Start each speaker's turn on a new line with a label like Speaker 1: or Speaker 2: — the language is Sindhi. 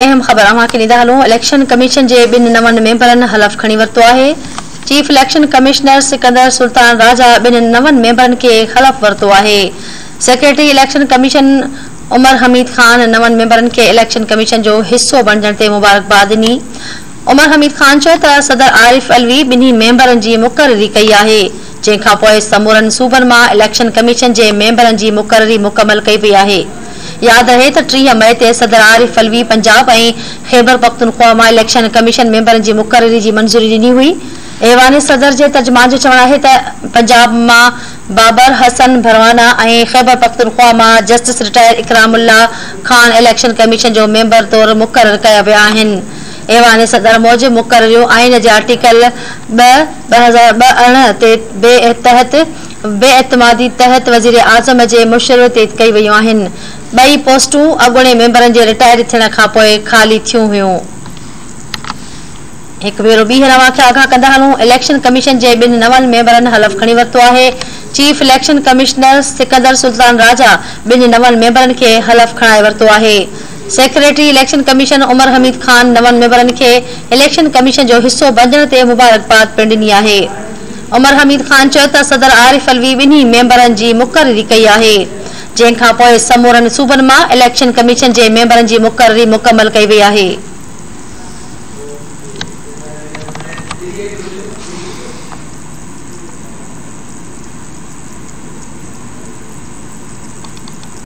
Speaker 1: اهم خبر اوهان کي ڏيندا هلون، اليڪشن ڪميشن جي ٻن نون ميمبرن حلف کڻي ورتو آهي. Chief election commissioner Sikandar Sultan Raja ٻن نون ميمبرن کي حلف ورتو آهي. Secretary election commission Umar Hameed Khan نون ميمبرن کي اليڪشن ڪميشن جو حصو بڻجڻ تي مبارڪباد ڏني. عمر حميد خان چيو ته صدر عارف علوي ٻنهي ميمبرن جي مقرري ڪئي آهي، جنهن کانپوء سمورن صوبن مان اليڪشن ڪميشن جي ميمبرن جي مقرري مڪمل ڪئي وئي آهي. ياد رهي ته 30 مئي تي صدر عارف علوي پنجاب ۽ خيبرپختونخوا مان اليڪشن ڪميشن ميمبرن جي مقرري جي منظوري ڏني هئي. ايوان صدر جي ترجمان جو چوڻ آهي ته پنجاب مان بابر حسن ڀروانا ۽ خيبرپختونخوا مان justice retired Ikram Ullah Khan election commission جو ميمبر طور مقرر ڪيا ويا آهن. ايوان صدر موجب مقرريون آئين جي آرٽيڪل ٻه 2002 ارڙهن تي بي تحت بي اعتمادي تحت وزيراعظم جي مشوري تي ڪئي ويون آهن. ٻئي پوسٽون اڳوڻي ميمبرن جي رٽائرڊ ٿيڻ کانپوء خالي ٿيون هيون. هڪ ڀيرو ٻيهر اوهان کي آگاهه ڪندا هلون، اليڪشن ڪميشن جي ٻن نون ميمبرن حلف کڻي ورتو آهي. Chief election commissioner Sikandar Sultan Raja ٻن نون ميمبرن کي حلف کڻائي ورتو آهي. Secretary election commission Umar Hameed Khan نون ميمبرن کي اليڪشن ڪميشن جو حصو بنجڻ تي مبارڪباد پڻ ڏني آهي. عمر حميد خان چيو ته صدر عارف علوي ٻنهي ميمبرن جي مقرري ڪئي آهي، جنهن کانپوء سمورن صوبن مان اليڪشن ڪميشن جي ميمبرن جي مقرري مڪمل ڪئي وئي آهي.